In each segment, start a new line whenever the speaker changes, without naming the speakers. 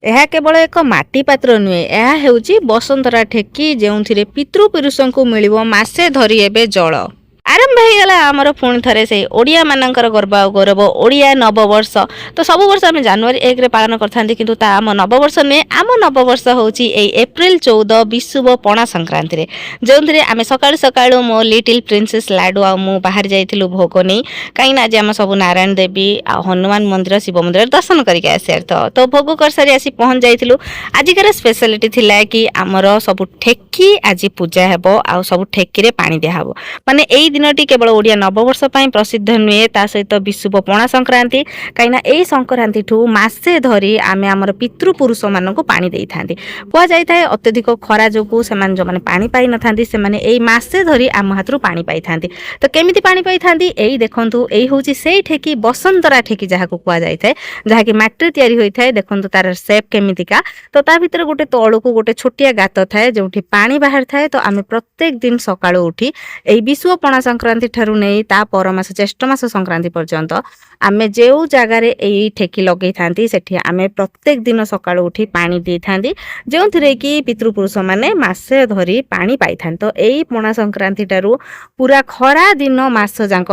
ଏହା କେବଳ ଏକ ମାଟି ପାତ୍ର ନୁହେଁ, ଏହା ହେଉଛି ବସନ୍ତରା ଠେକି, ଯେଉଁଥିରେ ପିତୃପୁରୁଷଙ୍କୁ ମିଳିବ ମାସେ ଧରି ଏବେ ଜଳ। ଆରମ୍ଭ ହେଇଗଲା ଆମର ପୁଣି ଥରେ ସେଇ ଓଡ଼ିଆମାନଙ୍କର ଗର୍ବ ଆଉ ଗୌରବ, ଓଡ଼ିଆ ନବବର୍ଷ। ତ ସବୁ ବର୍ଷ ଆମେ ଜାନୁଆରୀ 1ରେ ପାଳନ କରିଥାନ୍ତି, କିନ୍ତୁ ତା ଆମ ନବବର୍ଷ ନୁହେଁ। ଆମ ନବବର୍ଷ ହେଉଛି ଏଇ ଏପ୍ରିଲ 14, ବିଷୁବ ପଣା ସଂକ୍ରାନ୍ତିରେ, ଯେଉଁଥିରେ ଆମେ ସକାଳୁ ସକାଳୁ ମୋ ଲିଟିଲ୍ ପ୍ରିନ୍ସେସ୍ ଲାଡୁ ଆଉ ମୁଁ ବାହାରି ଯାଇଥିଲୁ ଭୋଗ ନେଇ, କାହିଁକିନା ଆଜି ଆମ ସବୁ ନାରାୟଣ ଦେବୀ ଆଉ ହନୁମାନ ମନ୍ଦିର, ଶିବ ମନ୍ଦିରରେ ଦର୍ଶନ କରିକି ଆସିବାର। ତ ଭୋଗ କରିସାରି ଆସି ପହଞ୍ଚି ଯାଇଥିଲୁ। ଆଜିକାର ସ୍ପେଶାଲିଟି ଥିଲା କି ଆମର ସବୁ ଠେକି ଆଜି ପୂଜା ହେବ ଆଉ ସବୁ ଠେକିରେ ପାଣି ଦିଆହେବ। ମାନେ ଏଇ ଦିନଟି କେବଳ ଓଡ଼ିଆ ନବବର୍ଷ ପାଇଁ ପ୍ରସିଦ୍ଧ ନୁହେଁ, ତା ସହିତ ବିଷୁବ ପଣା ସଂକ୍ରାନ୍ତି, କାହିଁକିନା ଏଇ ସଂକ୍ରାନ୍ତିଠୁ ମାସେ ଧରି ଆମେ ଆମର ପିତୃପୁରୁଷମାନଙ୍କୁ ପାଣି ଦେଇଥାନ୍ତି। କୁହାଯାଇଥାଏ, ଅତ୍ୟଧିକ ଖରା ଯୋଗୁଁ ସେମାନେ ଯେଉଁମାନେ ପାଣି ପାଇନଥାନ୍ତି, ସେମାନେ ଏଇ ମାସେ ଧରି ଆମ ହାତରୁ ପାଣି ପାଇଥାନ୍ତି। ତ କେମିତି ପାଣି ପାଇଥାନ୍ତି? ଏଇ ଦେଖନ୍ତୁ, ଏଇ ହେଉଛି ସେଇ ଠେକି, ବସନ୍ତରା ଠେକି ଯାହାକୁ କୁହାଯାଇଥାଏ, ଯାହାକି ମାଟିରେ ତିଆରି ହୋଇଥାଏ। ଦେଖନ୍ତୁ ତାର ସେପ୍ କେମିତିକା। ତ ତା ଭିତରେ ଗୋଟେ ତଳକୁ ଗୋଟେ ଛୋଟିଆ ଗାତ ଥାଏ, ଯେଉଁଠି ପାଣି ବାହାରିଥାଏ। ତ ଆମେ ପ୍ରତ୍ୟେକ ଦିନ ସକାଳୁ ଉଠି ଏଇ ବିଷୁବ ପଣା ସଂକ୍ରାନ୍ତି ଠାରୁ ନେଇ ତା ପର ମାସ ଜ୍ୟେଷ୍ଠ ମାସ ସଂକ୍ରାନ୍ତି ପର୍ଯ୍ୟନ୍ତ ଆମେ ଯେଉଁ ଜାଗାରେ ଏଇ ଠେକି ଲଗେଇଥାନ୍ତି, ସେଠି ଆମେ ପ୍ରତ୍ୟେକ ଦିନ ସକାଳୁ ଉଠି ପାଣି ଦେଇଥାନ୍ତି, ଯେଉଁଥିରେ କି ପିତୃପୁରୁଷମାନେ ମାସେ ଧରି ପାଣି ପାଇଥାନ୍ତି। ତ ଏଇ ପଣା ସଂକ୍ରାନ୍ତି ଠାରୁ ପୁରା ଖରା ଦିନ ମାସ ଯାକ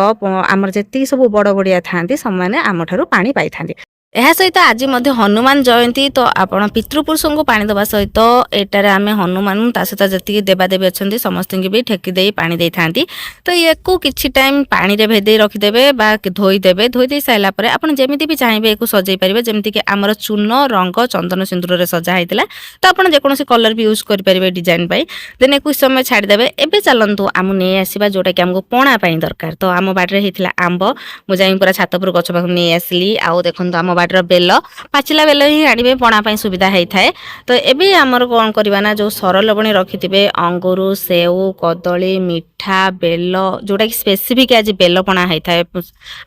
ଆମର ଯେତିକି ସବୁ ବଡ଼ ବଡ଼ିଆ ଥାଆନ୍ତି, ସେମାନେ ଆମଠାରୁ ପାଣି ପାଇଥାନ୍ତି। ଏହା ସହିତ ଆଜି ମଧ୍ୟ ହନୁମାନ ଜୟନ୍ତୀ। ତ ଆପଣ ପିତୃପୁରୁଷଙ୍କୁ ପାଣି ଦେବା ସହିତ ଏଟାରେ ଆମେ ହନୁମାନ, ତା ସହିତ ଯେତିକି ଦେବାଦେବୀ ଅଛନ୍ତି, ସମସ୍ତଙ୍କୁ ବି ଠେକି ଦେଇ ପାଣି ଦେଇଥାନ୍ତି। ତ ୟାକୁ କିଛି ଟାଇମ୍ ପାଣିରେ ଭେଦେଇ ରଖିଦେବେ ବା ଧୋଇଦେବେ। ଧୋଇ ଦେଇ ସାରିଲା ପରେ ଆପଣ ଯେମିତି ବି ଚାହିଁବେ ୟାକୁ ସଜେଇ ପାରିବେ, ଯେମିତିକି ଆମର ଚୂନ, ରଙ୍ଗ, ଚନ୍ଦନ ସିନ୍ଦୁରରେ ସଜା ହେଇଥିଲା। ତ ଆପଣ ଯେକୌଣସି କଲର୍ ବି ୟୁଜ୍ କରିପାରିବେ ଡିଜାଇନ୍ ପାଇଁ। ଦେନ୍ ୟାକୁ କିଛି ସମୟ ଛାଡ଼ିଦେବେ। ଏବେ ଚାଲନ୍ତୁ ଆମ ନେଇ ଆସିବା ଯେଉଁଟାକି ଆମକୁ ପଣା ପାଇଁ ଦରକାର। ତ ଆମ ବାଡ଼ିରେ ହେଇଥିଲା ଆମ୍ବ, ମୁଁ ଯାଇ ପୁରା ଛାତ ଉପରୁ ଗଛ ପାଖକୁ ନେଇ ଆସିଲି। ଆଉ ଦେଖନ୍ତୁ, ଆମ ବାଡ଼ିର ବେଲ, ପାଚିଲା ବେଲ ହିଁ ଆଣିବେ, ପଣା ପାଇଁ ସୁବିଧା ହେଇଥାଏ। ତ ଏବେ ଆମର କ'ଣ କରିବା ନା, ଯେଉଁ ସର ଲବଣୀ ରଖିଥିବେ, ଅଙ୍ଗୁରୁ, ସେଉ, କଦଳୀ, ମିଠା ବେଲ, ଯେଉଁଟାକି ସ୍ପେସିଫିକ୍ ଆଜି ବେଲ ପଣା ହେଇଥାଏ।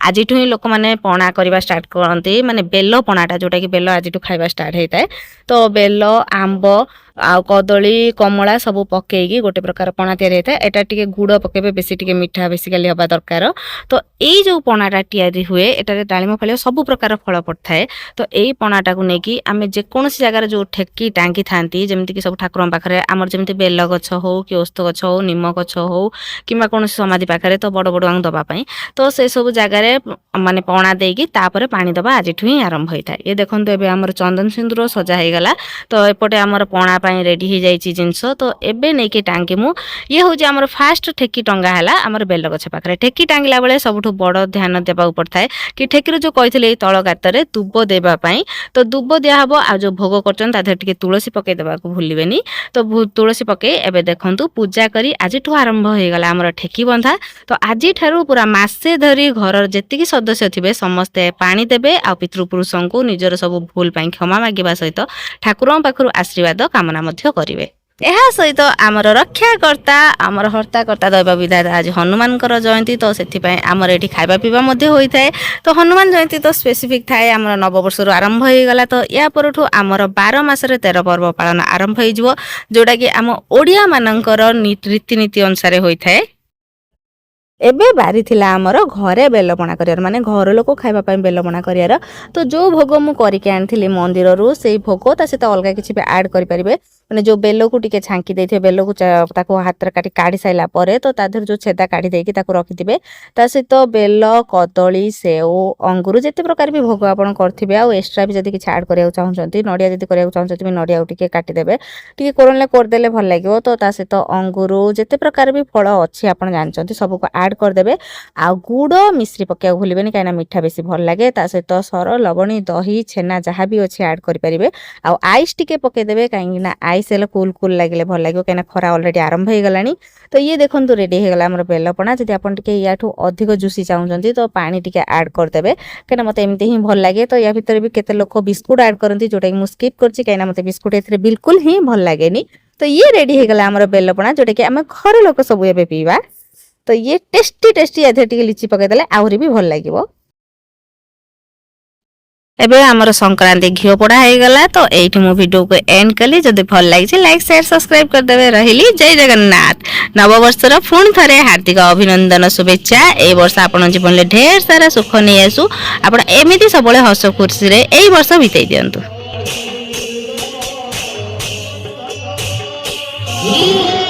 ଆଜିଠୁ ହିଁ ଲୋକମାନେ ପଣା କରିବା ଷ୍ଟାର୍ଟ କରନ୍ତି, ମାନେ ବେଲ ପଣାଟା, ଯେଉଁଟାକି ବେଲ ଆଜିଠୁ ଖାଇବା ଷ୍ଟାର୍ଟ ହେଇଥାଏ। ତ ବେଲ, ଆମ୍ବ ଆଉ କଦଳୀ, କମଳା ସବୁ ପକେଇକି ଗୋଟେ ପ୍ରକାର ପଣା ତିଆରି ହେଇଥାଏ। ଏଟା ଟିକେ ଗୁଡ଼ ପକେଇବେ ବେଶୀ, ଟିକେ ମିଠା ବେସିକାଲି ହେବା ଦରକାର। ତ ଏଇ ଯେଉଁ ପଣାଟା ତିଆରି ହୁଏ, ଏଟାରେ ଡାଳିମ୍ବ ଫଳିବ, ସବୁ ପ୍ରକାର ଫଳ ପଡ଼ିଥାଏ। ତ ଏଇ ପଣାଟାକୁ ନେଇକି ଆମେ ଯେକୌଣସି ଜାଗାରେ ଯେଉଁ ଠେକି ଟାଙ୍ଗିଥାନ୍ତି, ଯେମିତିକି ସବୁ ଠାକୁରଙ୍କ ପାଖରେ ଆମର ଯେମିତି ବେଲ ଗଛ ହଉ କି ଓସ୍ତ ଗଛ ହଉ, ନିମ ଗଛ ହଉ କିମ୍ବା କୌଣସି ସମାଧି ପାଖରେ, ତ ବଡ଼ ବଡ଼ୁଆଙ୍କୁ ଦେବା ପାଇଁ, ତ ସେସବୁ ଜାଗାରେ ମାନେ ପଣା ଦେଇକି ତାପରେ ପାଣି ଦେବା ଆଜିଠୁ ହିଁ ଆରମ୍ଭ ହୋଇଥାଏ। ଇଏ ଦେଖନ୍ତୁ, ଏବେ ଆମର ଚନ୍ଦନ ସିନ୍ଦୁର ସଜା ହେଇଗଲା। ତ ଏପଟେ ଆମର ପଣା ପାଇଁ ରେଡ଼ି ହେଇଯାଇଛି ଜିନିଷ। ତ ଏବେ ନେଇକି ଟାଙ୍ଗି ମୁଁ। ଇଏ ହେଉଛି ଆମର ଫାଷ୍ଟ ଠେକି ଟଙ୍ଗା ହେଲା ଆମର ବେଲ ଗଛ ପାଖରେ। ଠେକି ଟାଙ୍ଗିଲା ବେଳେ ସବୁଠୁ ବଡ଼ ଧ୍ୟାନ ଦେବାକୁ ପଡ଼ିଥାଏ କି ଠେକିରୁ ଯେଉଁ କହିଥିଲେ ଏଇ ତଳ ଗାତରେ ଦୁବ ଦେବା ପାଇଁ, ତ ଦୁବ ଦିଆହବ। ଆଉ ଯେଉଁ ଭୋଗ କରୁଛନ୍ତି, ତା ଦେହରେ ଟିକେ ତୁଳସୀ ପକେଇ ଦେବାକୁ ଭୁଲିବେନି। ତ ତୁଳସୀ ପକେଇ ଏବେ ଦେଖନ୍ତୁ ପୂଜା କରି ଆଜିଠୁ ଆରମ୍ଭ ହେଇଗଲା ଆମର ଠେକି ବନ୍ଧା। ତ ଆଜିଠାରୁ ପୁରା ମାସେ ଧରି ଘରର ଯେତିକି ସଦସ୍ୟ ଥିବେ, ସମସ୍ତେ ପାଣି ଦେବେ ଆଉ ପିତୃପୁରୁଷଙ୍କୁ ନିଜର ସବୁ ଭୁଲ ପାଇଁ କ୍ଷମା ମାଗିବା ସହିତ ଠାକୁରଙ୍କ ପାଖରୁ ଆଶୀର୍ବାଦ କାମନା ମଧ୍ୟ କରିବେ। ଏହା ସହିତ ଆମର ରକ୍ଷାକର୍ତ୍ତା, ଆମର ହର୍ତ୍ତାକର୍ତ୍ତା, ଦୈବ ବିଧାତା, ଆଜି ହନୁମାନଙ୍କର ଜୟନ୍ତୀ। ତ ସେଥିପାଇଁ ଆମର ଏଠି ଖାଇବା ପିଇବା ମଧ୍ୟ ହୋଇଥାଏ। ତ ହନୁମାନ ଜୟନ୍ତୀ ତ ସ୍ପେସିଫିକ୍ ଥାଏ, ଆମର ନବବର୍ଷରୁ ଆରମ୍ଭ ହେଇଗଲା। ତ ୟା ପରଠୁ ଆମର 12 ମାସରେ 13 ପର୍ବ ପାଳନ ଆରମ୍ଭ ହେଇଯିବ, ଯେଉଁଟାକି ଆମ ଓଡ଼ିଆମାନଙ୍କର ରୀତିନୀତି ଅନୁସାରେ ହୋଇଥାଏ। ଏବେ ବାରି ଥିଲା ଆମର ଘରେ ବେଲପଣା କରିବାର, ମାନେ ଘର ଲୋକ ଖାଇବା ପାଇଁ ବେଲପଣା କରିବାର। ତ ଯେଉଁ ଭୋଗ ମୁଁ କରିକି ଆଣିଥିଲି ମନ୍ଦିରରୁ, ସେଇ ଭୋଗ, ତା ସହିତ ଅଲଗା କିଛି ବି ଆଡ଼୍ କରିପାରିବେ। ମାନେ ଯେଉଁ ବେଲକୁ ଟିକେ ଛାଙ୍କି ଦେଇଥିବେ, ବେଲକୁ ତାକୁ ହାତରେ କାଟି କାଢ଼ି ସାରିଲା ପରେ ତ ତା ଦେହରୁ ଯେଉଁ ଛେଦା କାଢ଼ି ଦେଇକି ତାକୁ ରଖିଥିବେ। ତା ସହିତ ବେଲ, କଦଳୀ, ସେଉ, ଅଙ୍ଗୁର, ଯେତେ ପ୍ରକାର ବି ଭୋଗ ଆପଣ କରିଥିବେ, ଆଉ ଏକ୍ସଟ୍ରା ବି ଯଦି କିଛି ଆଡ଼୍ କରିବାକୁ ଚାହୁଁଛନ୍ତି, ନଡ଼ିଆ ଯଦି କରିବାକୁ ଚାହୁଁଛନ୍ତି ବି ନଡ଼ିଆକୁ ଟିକେ କାଟିଦେବେ, ଟିକେ କୋରଣରେ କରିଦେଲେ ଭଲ ଲାଗିବ। ତ ତା ସହିତ ଅଙ୍ଗୁର, ଯେତେ ପ୍ରକାର ବି ଫଳ ଅଛି ଆପଣ ଜାଣିଛନ୍ତି, ସବୁକୁ ଆଡ଼୍ କରିଦେବେ। ଆଉ ଗୁଡ଼ ମିଶ୍ରି ପକେଇବାକୁ ଭୁଲିବେନି, କାହିଁକିନା ମିଠା ବେଶୀ ଭଲ ଲାଗେ। ତା ସହିତ ସର, ଲବଣୀ, ଦହି, ଛେନା ଯାହା ବି ଅଛି ଆଡ଼୍ କରିପାରିବେ। ଆଉ ଆଇସ୍ ଟିକେ ପକେଇଦେବେ, କାହିଁକିନା ଆଇସ୍ ହେଲେ କୁଲ୍ କୁଲ୍ ଲାଗିଲେ ଭଲ ଲାଗିବ, କାହିଁକିନା ଖରା ଅଲରେଡ଼ି ଆରମ୍ଭ ହେଇଗଲାଣି। ତ ଇଏ ଦେଖନ୍ତୁ, ରେଡ଼ି ହେଇଗଲା ଆମର ବେଲପଣା। ଯଦି ଆପଣ ଟିକେ ୟାଠୁ ଅଧିକ ଜୁସି ଚାହୁଁଛନ୍ତି, ତ ପାଣି ଟିକେ ଆଡ଼୍ କରିଦେବେ, କାହିଁକିନା ମୋତେ ଏମିତି ହିଁ ଭଲ ଲାଗେ। ତ ୟା ଭିତରେ ବି କେତେ ଲୋକ ବିସ୍କୁଟ ଆଡ଼୍ କରନ୍ତି, ଯେଉଁଟାକି ମୁଁ ସ୍କିପ୍ କରିଛି, କାହିଁକିନା ମୋତେ ବିସ୍କୁଟ ଏଥିରେ ବିଲକୁଲ ହିଁ ଭଲ ଲାଗେନି। ତ ଇଏ ରେଡ଼ି ହେଇଗଲା ଆମର ବେଲପଣା, ଯେଉଁଟାକି ଆମେ ଘର ଲୋକ ସବୁ ଏବେ ପିଇବା। ତ ଇଏ ଟେଷ୍ଟି ଟେଷ୍ଟି। ଏଥିରେ ଟିକେ ଲିଚି ପକେଇଦେଲେ ଆହୁରି ବି ଭଲ ଲାଗିବ। ଏବେ ଆମର ସଂକ୍ରାନ୍ତି ଘିଅ ପୋଡ଼ା ହେଇଗଲା। ତ ଏଇଠି ମୁଁ ଭିଡ଼ିଓକୁ ଏଣ୍ଡ କଲି। ଯଦି ଭଲ ଲାଗିଛି, ଲାଇକ୍, ସେୟାର, ସବସ୍କ୍ରାଇବ କରିଦେବେ। ରହିଲି, ଜୟ ଜଗନ୍ନାଥ। ନବବର୍ଷର ପୁଣି ଥରେ ହାର୍ଦ୍ଦିକ ଅଭିନନ୍ଦନ, ଶୁଭେଚ୍ଛା। ଏଇ ବର୍ଷ ଆପଣଙ୍କ ଜୀବନରେ ଢେର ସାରା ସୁଖ ନେଇ ଆସୁ। ଆପଣ ଏମିତି ସବୁବେଳେ ହସ ଖୁସିରେ ଏଇ ବର୍ଷ ବିତେଇ ଦିଅନ୍ତୁ। Hey!